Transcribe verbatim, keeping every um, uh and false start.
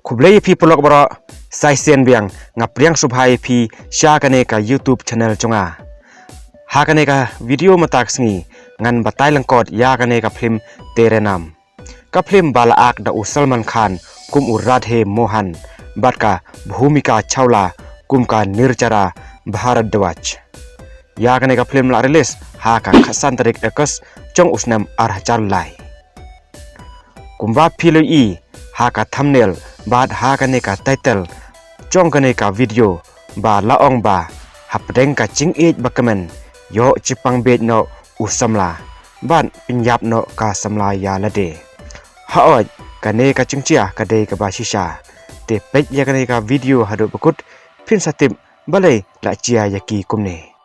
Khublei ïa phi paralok baroh, sa shisien biang nga pdiang sngewbha ïa phi sha kane ka YouTube channel jong nga. Ha kane ka video mynta ka sngi ngan batai lyngkot ïa kane ka phlim Tere Naam. Ka phlim ba la act da u Salman Khan kum u Radhe Mohan bad ka Bhumika Chawla kum ka Nirjara Bharadwaj. Ïa kane ka phlim la release ha ka khatsan tarik August jong u snem ar hajar lai. Kumba phi la ïohi ha ka thumbnail bad ha kane ka title jong kane ka video ba la ong ba hapdeng ka jingïeit ba kmen, ïoh jingpang beit noh u samla bad pynïap noh ka samla ïa lade. Hooid, kane ka jingjia ka dei kaba shisha. Te peit ïa kane ka video haduh ba kut phin sa tip balei la jia ïa ki kumne.